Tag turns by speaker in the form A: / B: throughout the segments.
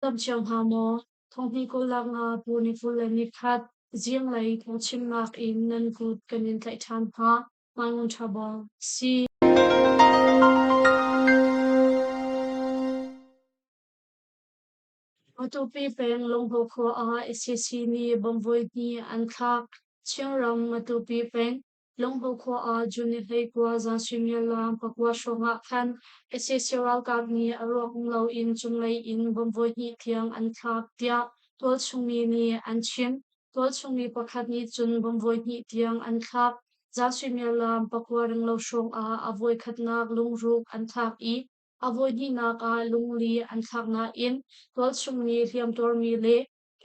A: Tam cio hnga maw? Thonghni 20 le nga pu ni 21 zinglei phungchimnak in nan kut kan in tlaih ṭhan hna. Hmaingun ṭha bawk si. Matupi peng Lungho khua ah sac nih bomb voihnih an thlak. Chinram Matupi peng Lungho khua ah June ni 19 zan suimilam 9 hrawng ah khan sac ralkap nih a ruak um loin cunglei in bomb voihnih tiang an thlak tiah tualchung mi nih an chim. Tualchung mi pakhat nih cun bomb voihnih tiang an thlak. Zan suimilam 9 ringlo hrawng ah a voikhatnak lungruk an thlak i a voihnihnak ah lungli an thlak nain tualchung mi hliamtuarmi le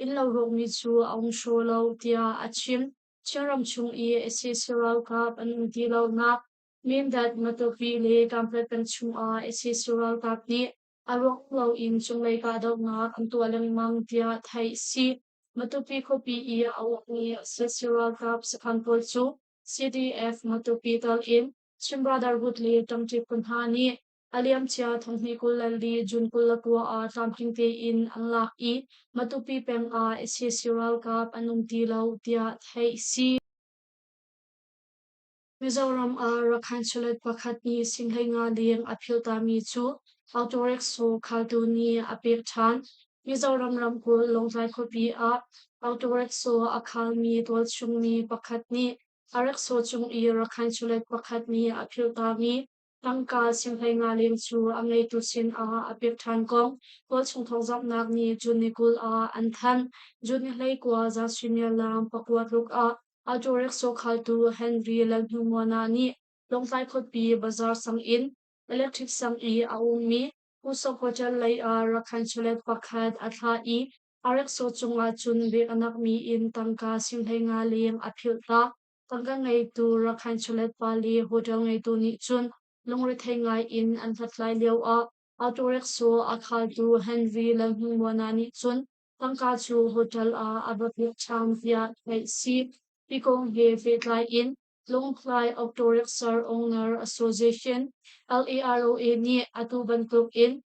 A: innlo rawkmi cu a um hraw lo tiah a chim. Chinram chung i sac ralkap an um ti lonak Mindat, Matupi le Kanpetlet peng chungah sac ralkap nih a ruak loin cunglei kahdohnak an tuah lengmang tiah theih a si. Matupi khuapi i a ummi sac ralkap sakhan pawl cu CDF Matupi tal in Chin Brotherhood le ṭangṭi phun hna nih a liamcia thonghnih 24 June 29 ah tlamtling tein an lak i Matupi peng ah sac ralkap an um ti lo tiah theih a si. Mizoram ah Rakhine chawlet pakhat nih sing 15 leng a philhtami cu auto rickshaw khaltu nih a pek ṭhan. Mizoram ramkulh Lawngtlai khuapi ah auto rickshaw a khalmi tualchung mi pakhat nih a rickshaw cung i Rakhine chawlet pakhat nih a philhtami tangka sing 15 leng cu a ngeitu sinah a pek ṭhan kong tualchung thawngzamhnak nih June ni 20 ah an thanh. June ni 19 zan suimilam 9 tluk ah Auto rickshaw khaltu Henry Lalhmungmuana nih Lawngtlai khuapi bazaar sang in electric sang i a ummi Usok Hotel lei ah Rakhine chawlet pakhat a thlah i a rickshaw cungah cun bek a nakmi in tangka sing 15 leng a philh ta. Tangka ngeitu Rakhine chawlet pa le hotel ngeitu nih cun lungrethei ngai in an hlathlai lioah auto rickshaw a khaltu Henry Lalhmungmuana nih cun tangka cu hotel ah a va pek ṭhan tiah theih a si. Hi kong he pehtlai in Lawngtlai Auto Rickshaw Owner Association LAROA nih atu bantuk in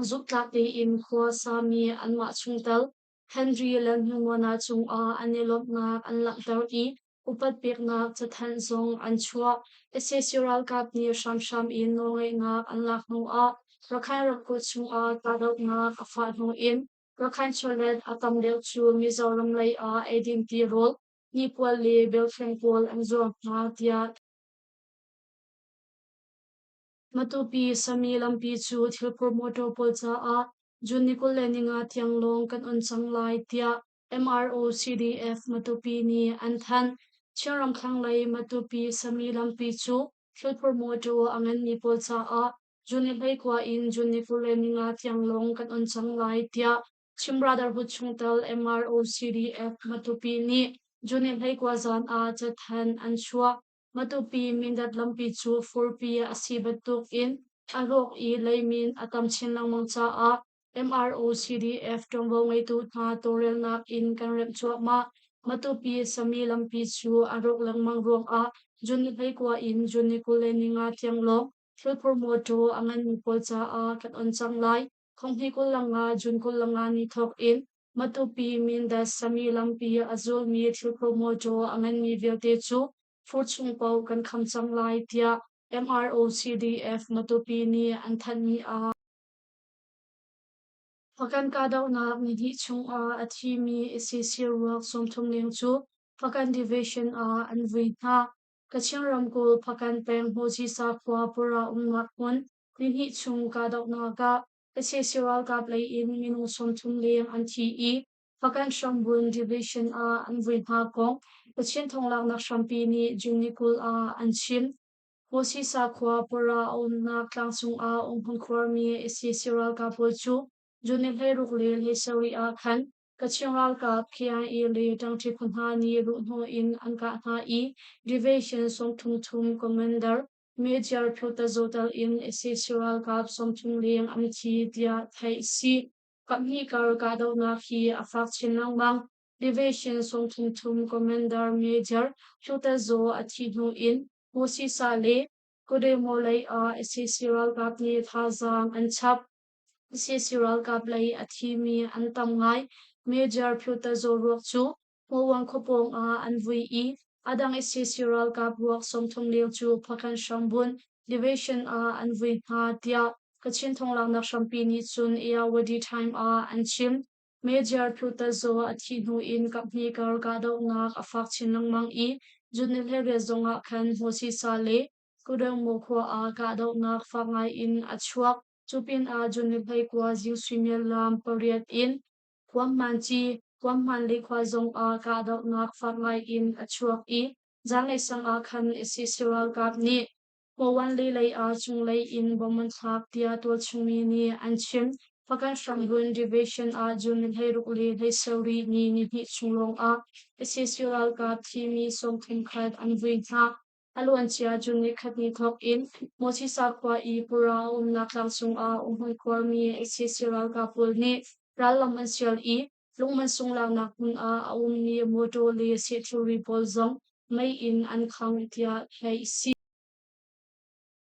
A: zumhtlak tein khua sami anmah chungtel Henry Lalhmingmuana cungah an i lawmhnak an langhter i upat peknak cathanh zong an chuah. Sac ralkap nih hramhram in nawlngeihnak an lak hnuah Rakhine ramkulh chungah kahdohnak a fah hnu in Rakhine chawlet a tam deuh cu Mizoram lei ah eidin tirawl, hnipuan le belthleng pawl an zuar hna tiah Matupi Sami lampi cu thilphur motor pawl caah June ni 25 tiang lawng kan on cang lai tiah MRO CDF Matupi nih an thanh. Chinram thlanglei Matupi Sami lampi cu thilphur motor a nganmi pawl caah June ni 19 in June ni 25 tiang lawng kan on cang lai tiah Chin Brotherhood chungtel MRO CDF Matupi nih June ni 19 zan ah cathanh an chuah. Matupi Mindat lampi cu furpi a si bantuk in a rawk i leimin a tam chin lengmang caah MRO CDF ṭuanvo ngeitu hna tawlrelnak in kan remh cuahmah. Matupi Sami lampi cu a rawk lengmang ruangah June ni 19 in June ni 25 tiang lawng thilphur mawṭaw a nganmi pawl caah kan on cang lai. Thonghnih 25 June 25 ni thawk in Matupi Mindat Sami lampi a zulmi thilphur mawṭaw a nganmi vialte cu fur chung paoh kan kham cang lai tiah MRO CDF Matupi nih an thanhmi ah Hpakan kahdohnak nihnih chungah a thimi sac ruak 30 leng cu Hpakan Division ah an vui hna. Kachin ramkulh Hpakan peng Hmawzisa khua pura umnak hmun nihnih chung kahdohnak ah sac ralkap lei in minung 30 leng an thi i Hpakan Hrambun Division ah an vui hna kong Kachin thonglaknak hrampi nih June ni 20 ah an chim. Hmawsisa khua pura a umnak tlangcung ah umhmun khuarmi sac ralkap pawl cu June ni 16 le 17 ah khan Kachin ralkap KIA le ṭangṭi phu hna nih luhhnawh in an kah hna i Division 33 Commander Major Phyo Zotal in sac ralkap 30 leng an thi tiah theih a si. Kaphnih kar kahdohnak hi a fak chin lengmang. Division 33 Commander Major Phyo Zaw a thih hnu in Hmawsisa le Kudemo lei ah sac ralkap nih thazaang an chap. Sac ralkap lei a thimi an tam ngai. Major Phyo ruak cu Hmawang khuapawng ah an vui i a dang sac ralkap ruak 30 leng cu Phakanh hrambunh Division ah an vui hna, tiah Kachin thonglaknak hrampi nih cun Ayeyarwady Time ah an chim. Major Phyo a thih hnu in kaphnih kar kahdohnak a fak chin lengmang i June ni 18 zong ah khan Hmawsisa le Kudangmaw khua ah kahdohnak fak ngai in a chuak. Cu pinah June ni 19 zing suimilam 8 in Kuamhmanci, Kuamhmanlei khua zong ah kahdohnak fak ngai in a chuak i zanlei sang ah khan sac ralkap nih Hmawanlei lei ah cunglei in bomb an thlak tiah tualchungmi nih an chim. Phakanh hrambunh Division ah June ni 16 le 17 ni nihnih chung lawng ah sac ralkap thimi 31 an vui hna. A luancia June nikhat ni thawk in Mawsisa khua i pura a umnak tlangcung ah umhmun khuarmi sac ralkap pawl nih rallam an sial i lungmansung laknak hmun ah a ummi mawṭaw le sehthilri pawl zong mei in an khangh tiah theih a si.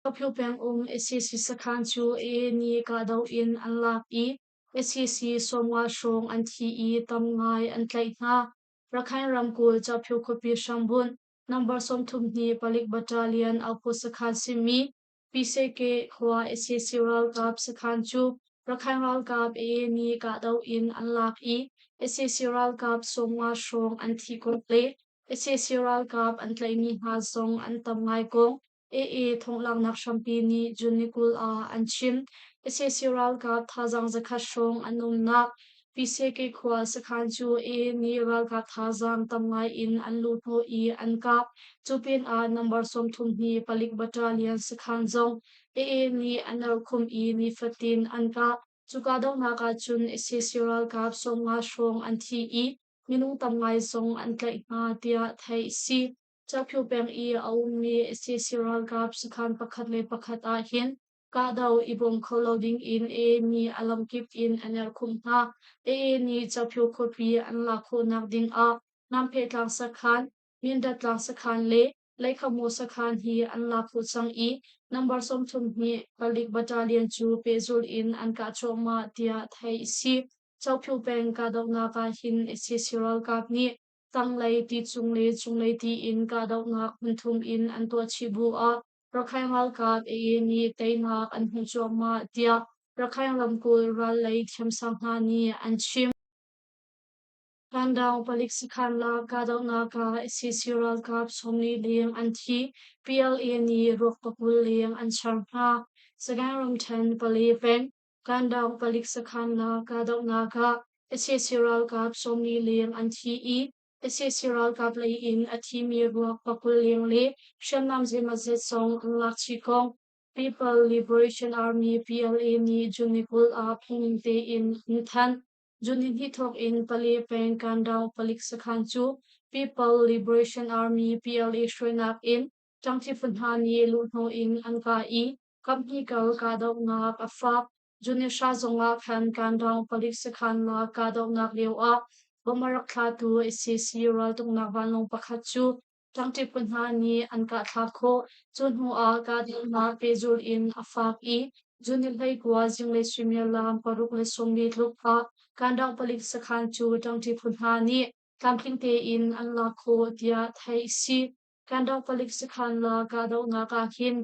A: Phyo peng um sac sakhan cu AA nih kahdoh in an lak i sac 50 hrawng an thi i tam ngai an tlaih hna. Rakhine ramkulh Caphyo khuapi hrambunh Number 32 palik battalion Alphu sakhan simi Piseke khua sac ralkap sakhan cu Rakhine ralkap AA nih kahdoh in an lak i sac ralkap 50 hrawng an thi kong le sac ralkap an tlaihmi hna zong an tam ngai kong AA thonglaknak hrampi nih June ni 20 ah an chim. Sac ralkap thazaang 100 hrawng an umnak Piseke khua sakhan cu AA nih ralkap thazaang tam ngai in an luhhnawh i an kah. Cu pinah number 32 palik battalion sakhan zong AA nih an erhkhumh i nifatin an kah. Cu kahdohnak ahcun sac ralkap 50 hrawng an thi i minung tam ngai zong an tlaih hna tiah theih a si. Caphyo peng i a ummi sac ralkap sakhan pakhat le pakhat ahhin kahdo i bawm kho lo ding in AA nih a lamkip in an erhkhumh hna. AA nih Caphyo khuapi an lak khawhnak ding ah Nampheh tlang sakhan, Mindat tlang sakhan le Leikhamu sakhan hi an lak khawh cang i number 32 palik battalion cu pehzulh in an kah cuahmah tiah theih a si. Caphyo peng kahdohnak ahhin sac ralkap nih tanglei ti cung le cunglei ti in kahdohnak hmunthum in an tuah chih bu ah Rakhine ralkap AA nih teinak an hmuh cuahmah tiah Rakhine ramkulh ral lei thiamsang hna nih an chim. Kandang palik sakhan lak kahdohnak ah sac ralkap 40 leng an thi. PLA nih ruak 20 leng an char hna. Sagaing ramṭhen Pale peng Kandang palik sakhan lak kahdohnak ah sac ralkap 40 leng an thi i sac ralkap lei in a thimi ruak 20 leng le hriamnam zeimawzat zong an lak chih kong People Liberation Army PLA nih June ni 20 ah phungning tein an thanh. June ni hnih thawk in Pale peng Kandang palik sakhan cu People Liberation Army PLA hruainak in ṭangṭi phu hna nih luhhnawh in an kah i kaphnih kal kahdohnak a fak. June ni 10 zongah khan Kandang palik sakhan ah kahdohnak lioah bomb a rak thlatu sac raltuknak vanlawng pakhat cu ṭangṭi phu hna nih an kahthlak khawh. Cu hnuah kahdohnak pehzulh in a fak i June ni 19 zinglei suimilam 6:40 tluk ah Kandang palik sakhan cu ṭangṭi phu hna nih tlamtling tein an lak khawh tiah theih a si. Kandang palik sakhan la kahdohnak ah hin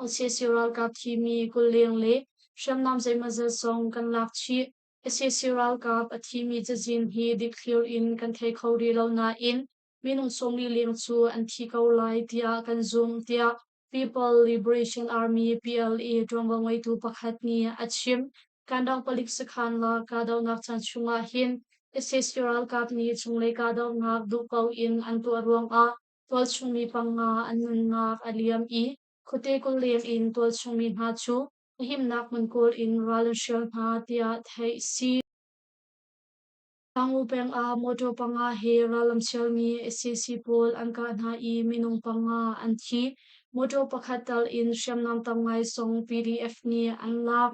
A: sac ralkap thimi 20 leng le hriamnam zeimawzat zong kan lak chih. Sac ralkap a thimi cazin hi dikthlir in kan thei kho rih lo nain minung 40 leng cu an thi ko lai tiah kan zumh tiah People Liberation Army PLA ṭuanvo ngeitu pakhat nih a chim. Kandang palik sakhan la kahdohnak caan chungah hin sac ralkap nih cunglei kahdohnak duh ko in an tuah ruangah tualchung mi panga an nunnak a liam i khuate 20 leng in tualchung mi hna cu a himnak hmun kawl in ral an hrial hna tiah theih a si. Tamu peng ah motor panga he rallam sialmi sac pawl an kah hna i minung panga an thi. Motor pakhat tal in hriamnam tam ngai zong PDF nih an lak.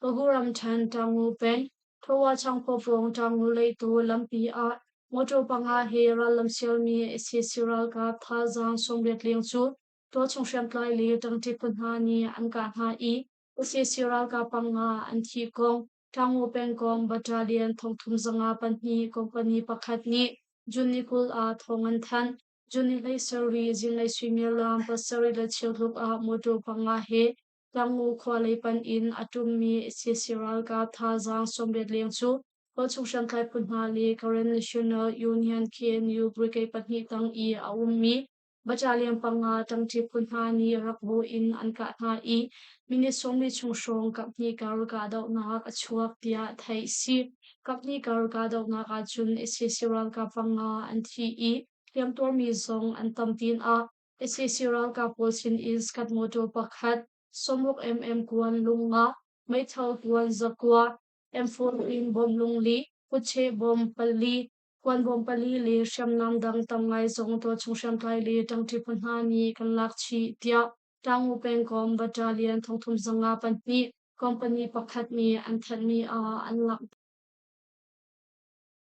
A: Pagu ramṭhen Tamu peng Thawa Changphaw pawng Tamu leitu lampi ah motor panga he rallam sialmi sac ralkap thazaang 80 leng cu tualchung hriamtlai le ṭangṭi phu hna nih an kah hna i. Sac ralkap panga an thih kong Tamu pengkomh battalion 34 company pakhat nih June ni 20 ah thawng an thanh. June ni 17 zinglei suimilam 7:15 tluk ah motor panga he Tamu khua lei panh in a ṭummi sac ralkap thazaang 80 leng cu Kawlchung hriamtlai phu hna le Karen National Union KNU brigade pahnih tang i a ummi Battalion panga ṭangṭi phu hna nih rakbu in an kah hna i minute 40 chung hrawng kaphnih kar kahdohnak a chuak tiah theih si. Kaphnih kar kahdohnak ahcun sac ralkap panga an thi i hliamtuarmi zong an tam pinah sac ralkap pawl sinin Skat motor pakhat, 60 mm kuan lung nga, meithal kuan zakua, M4 in bom lungli, kutcheh bom pali, Kuanbawm pali le hriamnam dang tam ngai zong tualchung hriamtlai le ṭangṭi phu hna nih kan lak chih, tiah Tamu pengkomh battalion 32 company pakhat nih an thanhmi ah an langhter.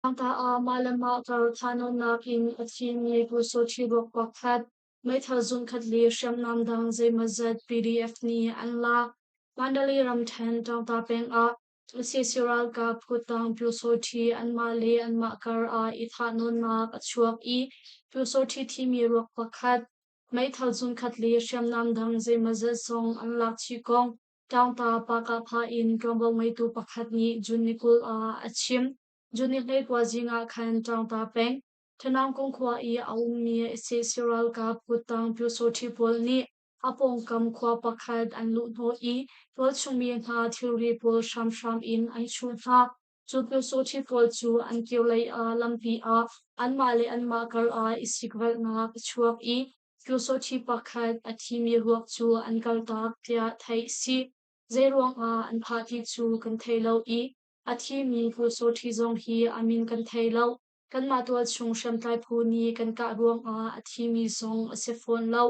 A: Tlangta ah mah le mah kar thahnawnnak in a thimi Pyusawṭhi ruak pakhat, meithal zungkhat le hriamnam dang zeimawzat PDF nih an lak. Mandalay ramṭhen Tlangta peng ah Sac ralkap kuttang Pyusawṭhi anmah le anmah kar ah i thahnawnnak a chuak i Pyusawṭhi thimi ruak pakhat, meithal zunkhat le hriamnam dang zeimawzat zong an lak chih kong Taungta Pakahpha in ṭuanvo ngeitu pakhat nih June ni 20 ah a chim. June ni 29 zing ah khan Taungta peng, Thanangkung khua i a ummi sac ralkap kuttang Pyusawṭhi pawl nih A pawngkam khua pakhat an luhhnawh i tualchungmi hna thilri pawl hramhram in an chuh hna. Cu pyusawṭhi pawl cu an kirlei ah lampi ah anmah le anmah kar ah i sikvelhnak a chuak i pyusawṭhi pakhat a thimi ruak cu an kaltak tiah theih a si. Zeiruang ah an thah ti cu kan thei lo i a thimi pyusawṭhi zong hi a min kan thei lo. Kanmah tualchung hriamtlai phu nih kan kah ruangah a thimi zong a si fawn lo.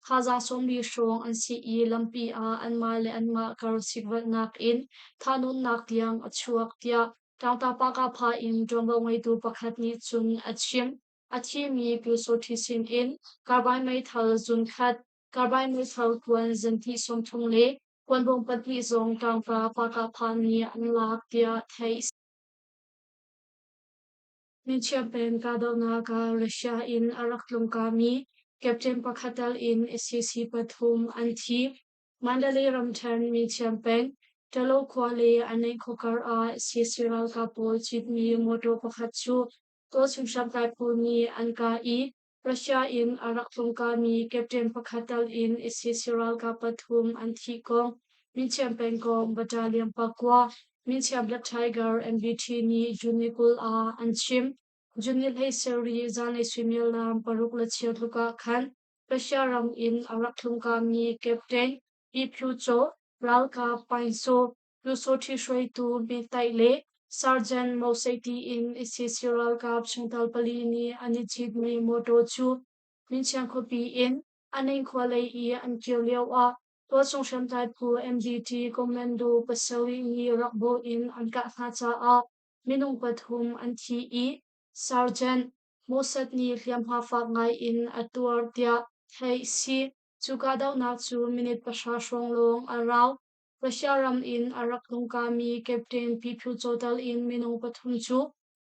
A: Thazaang 40 hrawng an si i lampi ah anmah le anmah kar sikvelhnak in thahnawnnak tiang a chuak tiah Tlangta Pakapha in ṭuanvo ngeitu pakhat nih cun a chim. A thimi Pyusawṭhi sinin carbine meithal zunkhat, carbine meithal kuan zenhnih 30 le kuanbawm pahnih zong Tlangta Pakapha nih an lak tiah theih a si. Minchia peng kahdohnak ah Russia in a rak tlungkami captain pakhat tal in sac pathum an thi. Mandalay ramṭhen Minchiam peng, Talo khua le Anei khua kar ah sac ralkap pawl citmi motor pakhat cu tualchung hriamtlai phu nih an kah i Russia in a rak tlungkami captain pakhat tal in sac ralkap pathum an thih kong Minchiam pengkomh battalion pakua Minchiam Black Tiger MBT nih June ni 20 ah an chim. June ni 17 zanlei suimilam 6:15 tluk ah khan Russia ram in a rak tlungkami captain Pi Phyu Chaw, ralkap Paing Saw, Pyusawṭhi hruaitu Mehtaih le Sergeant Moseiti in sac ralkap chungtel pali nih an i citmi mawṭaw cu Minchiang khuapi in Aneng khua lei i an kir lioah tualchung hriamtlai phu MDT commando pasarih nih rakbawh in an kah hna caah minung pathum an thi i Sergeant Mosat nih hliamhma fak ngai in a tuar tiah theih a si. Cu kahdohnak cu minute pahra hrawng lawng a rau. Russia ram in a rak tlungkami Captain Pi Phyu Chaw in minung pathum cu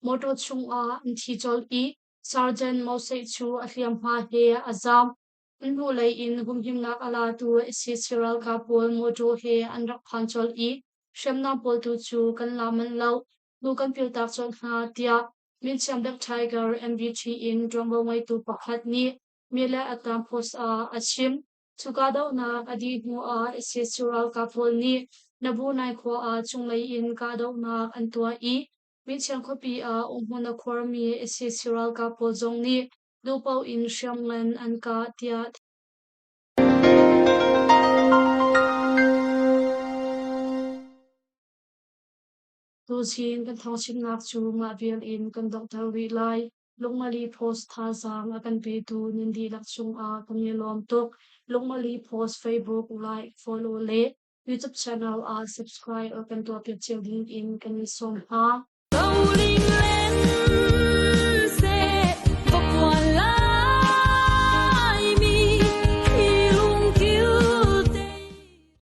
A: motor chungah an thi colh i Sergeant Moseh cu a hliamhma he a zaam. An hnulei in humhimnak a latu sac ralkap pawl motor he an rak phan colh i hriamnam pawl tu cu kan la manh lo, hnu kan piltak colh hna tiah Minchiam Black Tiger MBT in ṭuanvo ngeitu pakhat nih Mile Atam Post ah a chim. Cu kahdohnak a dih hnuah sac ralkap pawl nih Nabunai khua ah cunglei in kahdohnak an tuah i Minchiang khuapi ah umhmun a khuarmi sac ralkap pawl zong nih duhpaoh in hriamngan an kah tiah Tuzing kan thawngchimnak cu mah vial in kan donghter rih lai. Lungmali Post thazaang a kan petu nan dihlak cungah kan i lawm tuk. Lungmali Post Facebook like, follow le YouTube channel ah subscribe a kan tuahpiak cio ding in kan i sawm hna.
B: Rolling land.